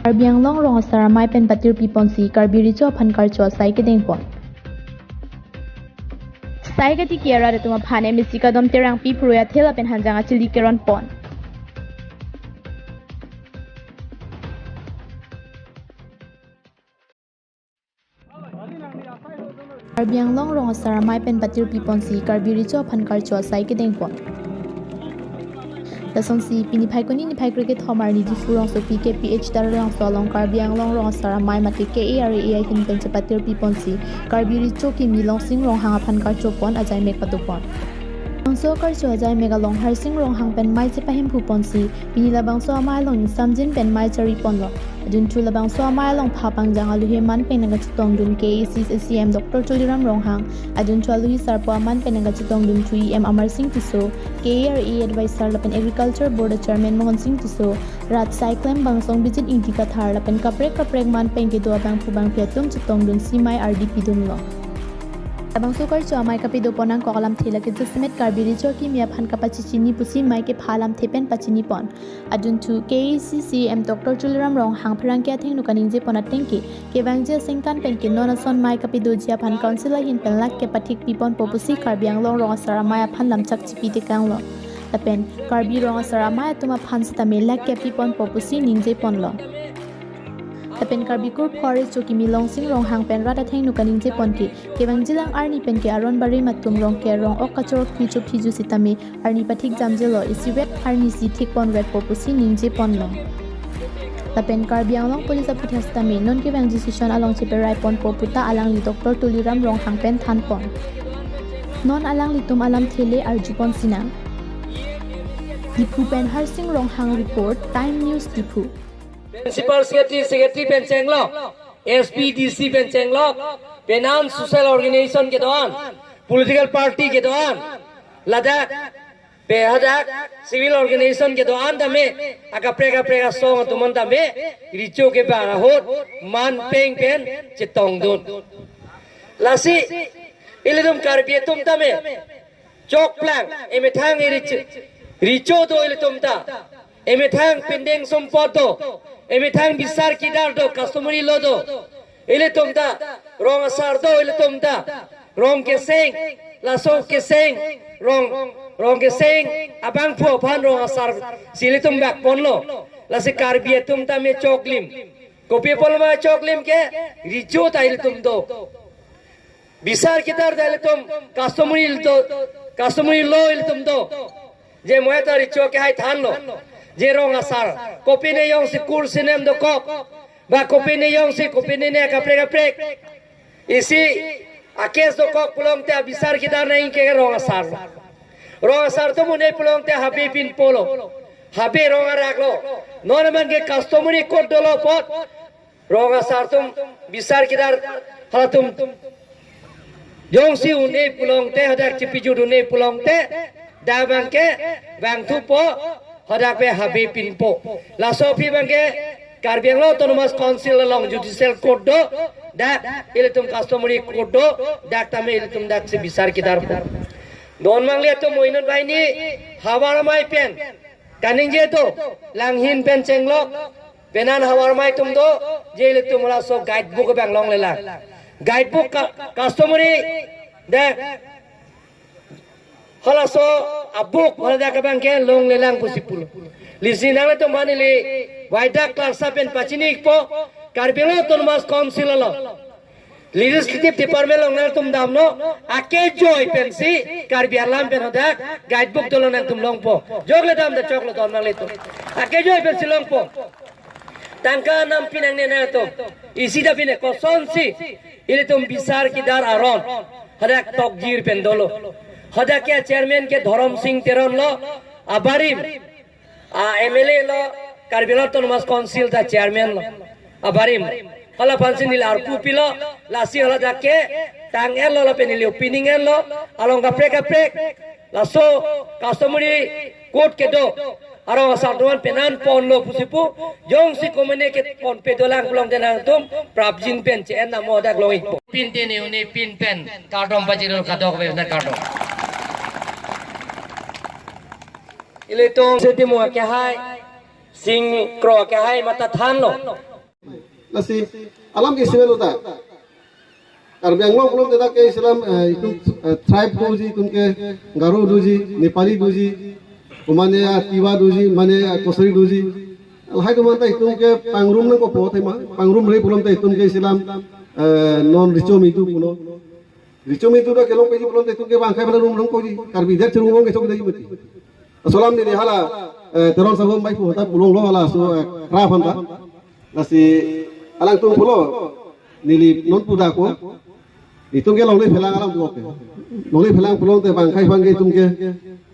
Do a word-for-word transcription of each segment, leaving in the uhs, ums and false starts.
Karbi Anglong rong asar amei pen patirpi ponsi Karbi Recho aphan karcho asai kedeng pon. Sai katiki arat atum aphan M A C kadom Terangpi Phurui Athe lapen Hanjang Achili keron pon. Karbi Anglong rong asar amei pen patirpi ponsi Karbi Recho aphan karcho asai kedeng pon. Lasonsi pini Phaikuni niphai krekethom arni Diphu rongsopi K P H Taralangso along Karbi Anglong rong asar amei mate K A R A ahin pen chepatirpi ponsi Karbi Recho kimi Longsing Ronghang aphan karcho pon ajai mek pado pon. Bangso karcho ajai mek along Harsing Ronghang pen mei chepahemphu ponsi pini labangso amei along ingsamjin pen mei chari ponlo. Adunthu labangso amei along pha pangjang alohi man pen nangkachetongdun K A A C C M Doctor Tuliram Ronghang, adunthu alohi sarpo aman pen nangkachetongdun thu E M Amarsing Tisso, K A R A advisor lapen Agriculture Board Chairman Mohonsing Tisso, rat saiklem Bangsong Bijit Ingti Kathar lapen kaprek kaprek man pen kedo abangphu bangphi atum chetongdunsi mei ardi pidunlo. Labangso karcho amei kapado pon angkok alamthe lake jasemet Karbi Recho kimi aphan kapachechini pusi mei kepha alamthe pen pachini pon. Adunthu K A A C C M Doctor Tuliram Ronghang pherangke athengno kaningje pon atengke, kevangji asengkan pen ke non ason mei kapadoji aphan Council ahin pen lakh kep pathik pi ponpo pusi Karbi Anglong rong asar amei aphan lamchak chipi tekanglo. Lapen Karbi rong asar amei atum aphan sitame lakh kep pi ponpo pusi ningje ponlo. Lapen Karbi Kurpho Recho kimi Longsing Ronghang pen rat athengno kaningje pon ke, kevangjilang arni pen ke aron barim atum rong ke rong ok kachorok phiju phiju sitame arni pathik jamjelo, isivet arnisi thik ponvetpo pusi ningje ponlo. Lapen Karbi Anglong Police aphuthak sitame non kevangji session along cheperai ponpo puta alangli Doctor Tuliram Ronghang pen than pon. Non alanglitum alamthe le arju pon sinang. Diphu pen Harsing Ronghang report, Time News Diphu. Principal Secretary, Secretary pen chenglok, S P D C pen chenglok, penan social organization kedo-an, political party kedo-an, ladak pe hadak civil organization kedo-an tame, akaprek kaprek asong atum an tame, Recho kevang ahut man peng pen chetongdun. Lasi ilitum Karbi atum tame chokplang, emethang Recho, Recho do ilitum ta, emethang pindeng sumpot do, emethang bisar kidar do, customary law do, ilitum ta, rong asar do ilitum ta, rong keseng, laso keseng, rong, rong keseng abangphu aphan rong asar si ilitum bak ponlo. Lasi Karbi atum tame choklim. Kopi apotlo ma choklim ke? Recho ta ilitum do. Bisar kidar ta ilitum, customary do, customary law ilitum do. Je mo-e ta Recho kehai thanlo. Je rong asar, kopine jongsi kur sinem dokok, ba kopine jongsi, kopine ne kaprek kaprek, isi a-case dokok pulote abisar kidar nangji ke rong asar. Rong asar atum un-e pulote habe pinpolo, habe rong araklo. Non abang ke customary court dolo apot, rong asar atum bisar kidar halatum jongsi un-e pulote, hadak chepijut un-e pulote, dak abang ke bang thupo, hadak pe habe pinpo. Laso aphi abang ke Karbi Anglong Autonomous Council along judicial court do, dak ilitum customary court do, dak tame ilitum daksi bisar kidarpo. Non mangli atum mo inut banghini havar amei pen kaningje do, langhin pen chenglok, penan havar amei atum do, je ilitum laso guidebook abang longlelang. Guidebook ka, customary, dak halaso a-book haladak abang ke longlelang pusi pulo. Lasi nanglitum aphan ili Waidak Klarsa pen pachini-ikpo, Karbi Anglong Autonomous Council along Legislative Department along nangtum damnon, akejoi pensi Karbi alam pen hadak guidebook dolo, nangtum longpo. Jokle dam da choklo don manglitum. Akejoi pensi longpo. Tangka nampi nangne nangtum. Isi ta pine kosonsi ilitum bisar kidar aron hadak tokjir pen dolo. Hadak ke chairman ke Dhorom Sing Teron lo, abarim a-M L A lo, Karbi Anglong Autonomous Council ta chairman lo, abarim. Hala aphansi neli arpu pilo, lasi haladak ke tang-etlo lapen neli opening etlo, along kaprek kaprek laso customary court kedo arong asar atum an penan ponlo pusi pu, jongsi komene ke ponpe dolang pulote nangtum prapjin pen che-en namo dak long-ikpo. Pin te ne une pin pen kardom pajirul kadokave na kardom. Ilitum Sitimo akehai, Singkro akehai mata thanlo. Lasi alam ke isi avelo ta. Karbi Anglong pulote dak ke isi alam, eh, itum, eh, tribe doji, itum ke Garo doji, Nepali doji, mane, ah, Tiwa doji, mane, ah, Kachari doji. Lahai atum anta itum ke pangrum nangkokpo tema, pangrumre pulote itum ke isi alam, eh, non Richo Midu pulo. Richo Midu ta kelongpetji pulote itum ke bang akhei aphan rum nangkokji, Karbi adet chirung ong ke chokji mati. Laso alam neli hala, eh, Teron Sangho Baipu ta pulonglo halaso, eh, kra aphan ta. Lasi alangtum pulo, neli non pu dakpo. Itum ke longle phelang alam tu oke. Longle phelang pulote bang akhei aphan ke itum ke,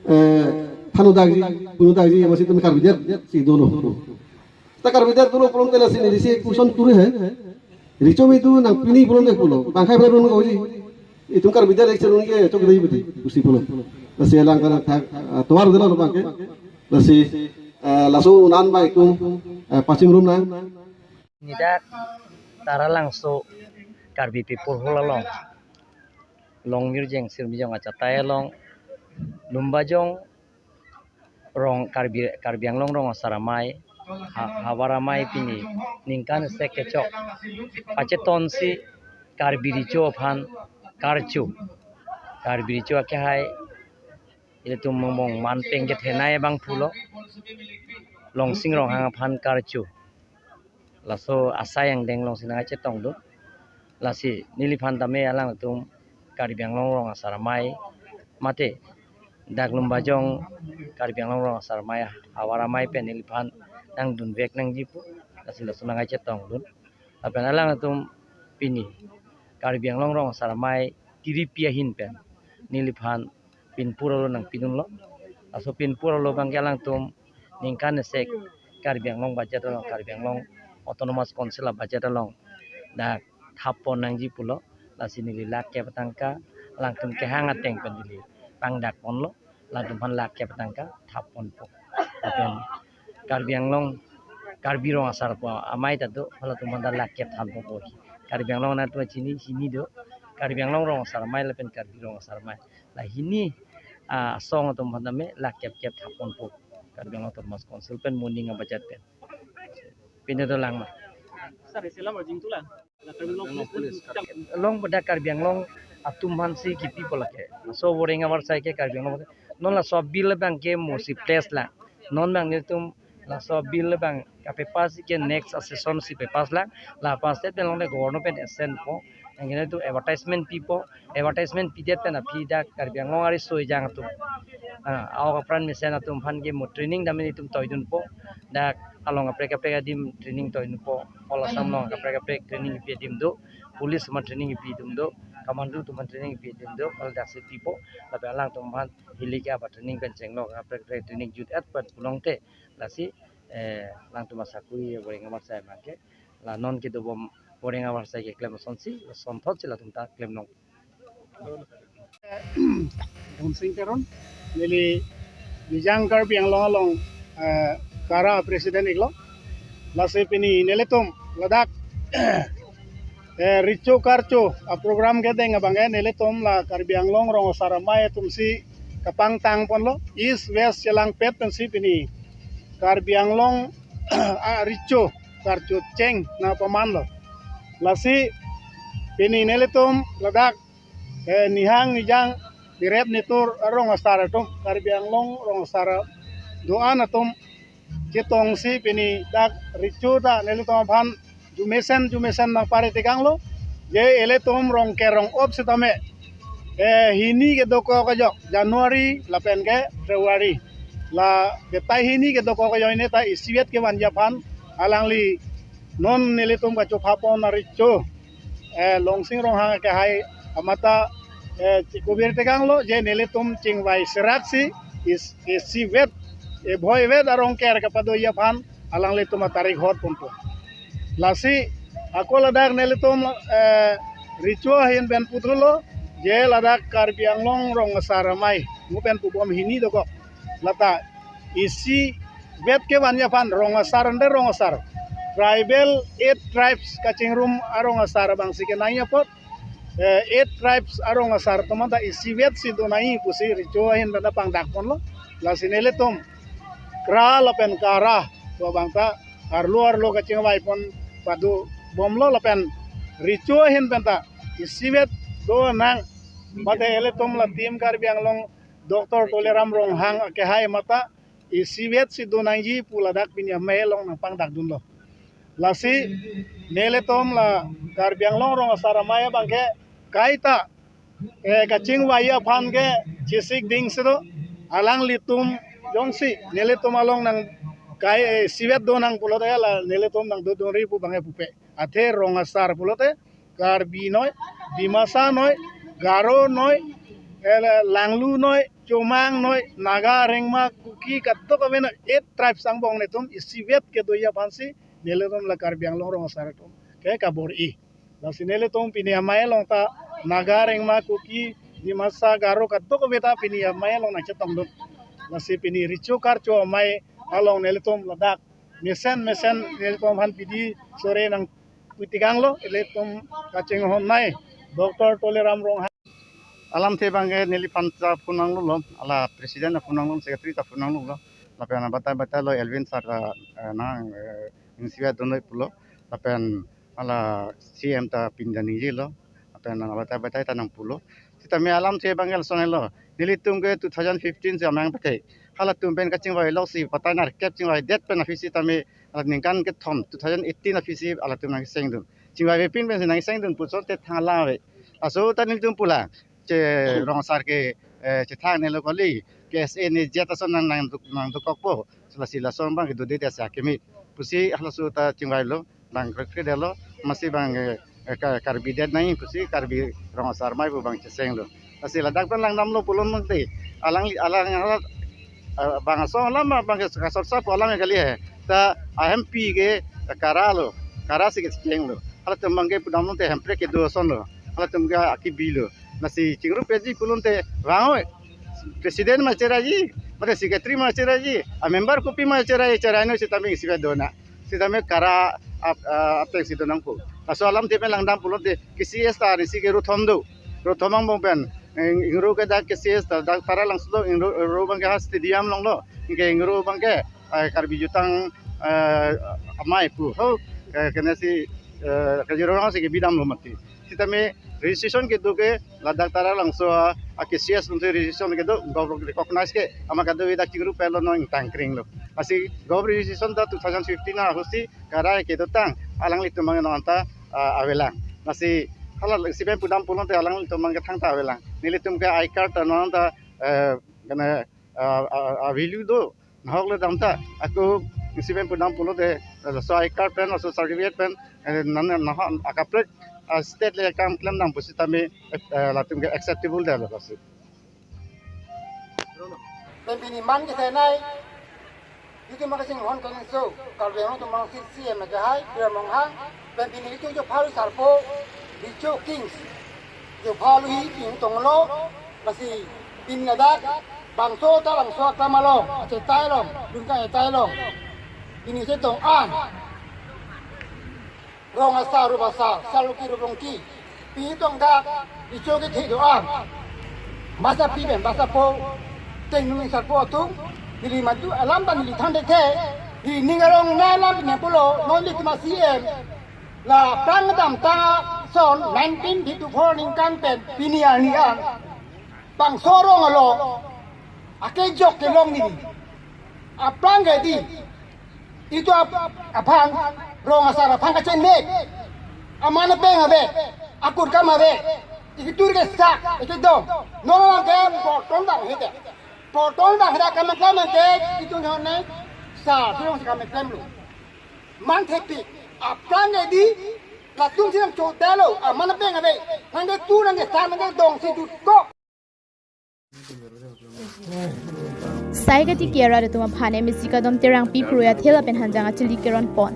eh, than-o dakji, pun-o dakji, amatsi itum Karbi adet si dolo. Ta Karbi adet dolo pulote lasi nelisi question turi hai. Richo Midu nangpini pulote pulo. Bang akhei aphan rum nangkokji. Itum Karbi adet election ong ke chokji mati pusi pulo. Lasi alangtum thak, ah, tovar dolo abang ke. Lasi, eh, laso un-an abang itum, eh, pachingrum nang. Neli dak Taralangso Karbi People Hall along, Longmirjeng Sirmijong achatai along, Lumbajong rong Karbi, Karbi Anglong Rong Asar Amei, ha-, Havar Amei pini ningkan isi kechok pachetonsi Karbi Richo aphan karcho. Karbi Richo akehai ilitum mong mong man peng kethenei abang pulo, Longsing Ronghang aphan karcho. Laso asai angdeng alongsi nangkachetongdun. Lasi neliphan tame alangtum Karbi Anglong Rong Asar Amei mate dak Lumbajong Karbi Anglong Rong Asar Amei, Havar Amei pen neliphan nangdunvek nangji pu. Lasi laso nangkachetongdun. Lapen alangtum pini Karbi Anglong Rong Asar Amei tiripi ahin pen neliphan pinpur alo nangpidunlo. Laso pinpur alo abang ke alangtum ningkan isi Karbi Anglong budget along, Karbi Anglong Autonomous Council a budget along dak thappon nangji pulo. Lasi neli lakh kep atangka alangtum kehang ateng pen neli pangdakponlo. Latum aphan lakh kep atangka thapponpo. Lapen Karbi Anglong, Karbi Rong Asar pu amei ta do, halatum aphan ta lakh kep thanponpo. Karbi Anglong nangtum chini hini do, Karbi Anglong Rong Asar Amei lapen Karbi Rong Asar Amei. La hini, ah, asong atum aphan tame lakh kep kep thapponpo. Karbi Anglong Autonomous Council pen moning a budget pen. Pine dolang ma. Sir, isi alam arjing tulang. Long pada Karbi Anglong atum aphansi kipipo lake. So boreng avarsai ke Karbi Anglong. Non laso bill abang ke mo si place lang. Non abang nelitum laso bill abang kapepass ke next session si pepass lang. La pass te pen longle governor pen assent po. Anke nelitum advertisement pipo. Advertisement pidet pen aphi dak Karbi Anglong ari soi jang atum, ah, aok apran mesen atum aphan ke mo training dam nelitum toidunpo. Dak along kaprek kaprek adim training toidunpo. All Assam along kaprek kaprek training ipi adim do. Police atum training ipi adim do. Commando atum training ipi adim do. All daksi pipo. Lapen alangtum aphan hili ke aba training pen chenglo kaprek kaprek training jut et pen pulote. Lasi, eh, alangtum asakui boreng avarsai abang ke. La non kedobom boreng avarsai keklem asonsi, sonthotsi latum ta klemlong. Donsing Teron, neli Nijang Karbi Anglong along, eh, KARA president iklo. Lasi pini nelitum ladak, eh, Richo Karcho a program kedeng abang ke nelitum la Karbi Anglong Rong Asar Amei atumsi kapangtangponlo, East West chelangpet pensi pini Karbi Anglong a Richo Karcho cheng nangpamanlo. Lasi pini nelitum ladak, eh, Nihang Nijang, Nirep Nitur arong asar atum, Karbi Anglong Rong Asar do-an atum chetongsi pini dak Richo ta nelitum aphan jumesen jumesen nangpare tekanglo, je ilitum Rongker Rong-op sitame, eh, hini kedokok ajok January lapen ke February, la betai hini kedokok ajok hini ta isivet kevanji aphan alangli non nelitum kachophapon a Richo, eh, Longsing Ronghang akehai amat ta, eh, chikubir tekanglo, je nelitum chingvai seraksi is, isivet, eh, bhoivet a Rongker kapadoji aphan alanglitum atarik hotponpo. Lasi ako ladak nelitum, eh, Richo ahin pen puthulo, je ladak Karbi Anglong Rong Asar Amei mo pen pubom hini dokok. Lata isivet kevanji aphan rong asar ante rong asar, tribal eight tribes kachingrum arong asar abangsi kenangji apot, eh, eight tribes arong asar atum anta isivetsi donangji pusi Richo ahin pen ta pangdakponlo. Lasi nelitum KRA lapen KARA pu abang ta arlo arlo kachingvaipon pado bomlo lapen recho ahin penta isivet do nang mate ilitum la Team Karbi Anglong Doctor Tuliram Ronghang akehai mata isivet si do nangji pu ladak pini amei along nangpangdak dunlo. Lasi nelitum la Karbi Anglong Rong Asar Amei abangke kaita eh, kachingvai aphan ke chesik ding si do, alanglitum jongsi nelitum along nang kai eh, isivet do nang pulote la nelitum nangdodunri pu abangke pupe. Athe Rong Asar pulote Karbi noi, Dimasa noi, Garo noi, eh, Langlu noi, Chomang noi, Naga, Rengma, Kuki, kadokave noi, eight tribes angbong netum isivet kedoji aphansi nelitum la Karbi Anglong Rong Asar atum ke kabor-i. Lasi nelitum pini amei along ta Naga, Rengma, Kuki, Dimasa, Garo kadokave ta pini amei along nangchetongdun. Lasi pini recho karcho amei along nelitum ladak mesen mesen nelitum aphan pidi sore nangputikanglo, ilitum kachinghon amei Doctor Tuliram Ronghang. Alamthe abangke neliphan ta phone nanglolo, hala president ta phone nanglo, secretary ta phone nanglo. Lapen batai batai lo Elwin sir ta eh, nang eh, isivet do noi pulo. Lapen hala C M ta pini ta ningjelo. Lapen nang batai batai ta nangpulo. Sitame alamthe abangke lason lo. Nelitum ke two thousand fifteen si amang pakai. Halatum pen kachingvai lok si batai nerkep chingvaidet pen aphi sitame hala ningkan kethom two thousand eighteen aphi si halatum nangchengdun. Chingvaivepin pensi nangchengdun puson te thang alam ave. Laso ta nelitum pulang. Che Rong Asar ke eh, chethang nelo kali. K S A ne jet ason nang nang duk nang dukokpo. Lasi lason abangke dode te asa kemi. Pusi halaso ta chingvailo. Bang krekre detlo. Masi abang eh, eh, Ka- Karbi det nai pusi Karbi Rong Asar Amei pu abang chechenglo. Lasi ladak pen langdamlo pulo mati. Alang alang alang eh, bang ason alam abangke kasor sa pu alam kali he. Ta a M P ke kara lo. Kara si kechenglo. Halatum abangke pudamlo te Hemprek kedo asonlo. Halatum ke akebilo. Lasi chingrup peji pulote vang oi. President ma cheraiji, mate secretary ma cheraiji, a member kopi ma cherai cherai noi sitame isivet do na. Sitame kara ap ap si do nangpo. Laso alamthe pen langdam pulote K C S ta arnisi ke ru thom do. Ru thom angbong pen eh, ingro ke dak K C S ta dak Taralangso do, ingro ro abangke ha stadium along lo. Ingke ingro abangke eh, Karbi Jutang eh, Amei pu ho eh, kena si eh, Kaziranga si kebidamlo mati. Sitame registration kedo ke ladak Taralangso a K C S along si registration kedo government recognize ke amat kedo ida chingrup pelo non tangkring lo. Lasi government registration ta two thousand fifteen ahut si kara kedotang alanglitum abang non ta ah, avelang. Lasi hala si pen pudam pulote alanglitum abangke thangta avelang. Nelitum ke I card ta non ta eh, kena ah, ah, ah, value do. Nahok le dam ta. Ako isi pen pudam pulote eh, laso I card pen, laso certificate pen eh, nan nan nahok akaprek ah, state le kam klemdam pusitame eh, latum ke acceptable detlo lasi. Pen pini man ke senai. Ilitum ma kachinghon kangso, Karbi Anglong atum along si C M akehai, Tuliram Ronghang, pen pini ilitum jo phalu sarpo, Recho Kings. Jo phalu hi ilitum tonglo, lasi pini ladak, bangso Taralangso aklam along, achetai along, lungkang achetai along. Pini chetong an. Rong asar, rup asar, saloki rup rongki. Pini tong dak, Recho kethe do-an. Basa pi pen, basa po, tengnung sarpo atum, neli madu alam ta neli than dethe, neli ning arong na alam pini pulo, non nelitum a C M. La aphrang kedamtang ason nineteen fifty-four ningkan pen, pini arni an. Bangso rong along, akejok kelong neli. Aphrang ke di, itum ap- aphan, rong asar aphan kachenglek. Aman apeng ave, akur kam ave, ikitur kesak, ikidong. Non abangke portol dang hete. Portol dang hete kam kam ke, itum hone sa, tirong si kam klemlo. Man thepi, aphrang ke di, latum si nangchotelo, aman apeng ave. Nangketur, nangkesar, nangkedong si jutkok. Sai kati kiara atum aphan M A C Kadom Terangpi phurui athe lapen hanjang achili keron pon.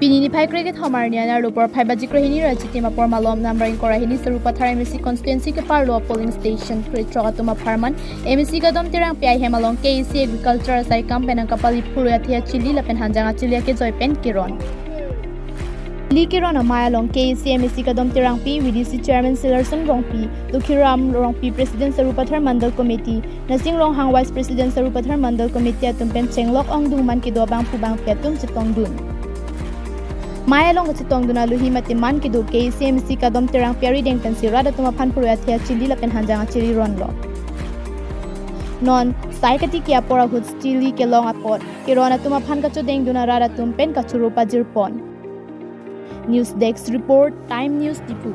Pini niphai krekethom arni anerlo porphai baji krehini ra chitim apor malom number ingkoi ra hini Sarupathar M A C constituency keparlo polling station krethrok atum apharman M A C Kadom Terangpi ahem along K A C agriculture asaikam pen nangkapali phurui athe achili lapen hanjang achili akejoi pen keron. Ili keron amei along K A C M A C Kadom Terangpi, V D C Chairman Silarson Rongpi, Tukhiram Rongpi President Sarupathar Mandal Committee, Nasing Ronghang Vice President Sarupathar Mandal Committee atum pen chenglok ongdung man kedo abang pu abang pi atum chetongdun. Mei along kachetongdun alohi mate man kedo K A C M C kadom Terang Piyari Deng pensi rat atum aphan purve athe achili lapen hanjang achili ronlo. Non sai katiki apor ahut chili kelong apot keron atum aphan kachodengdun arat atum pen kachoro pajirpon. News Desk Report, Time News Diphu.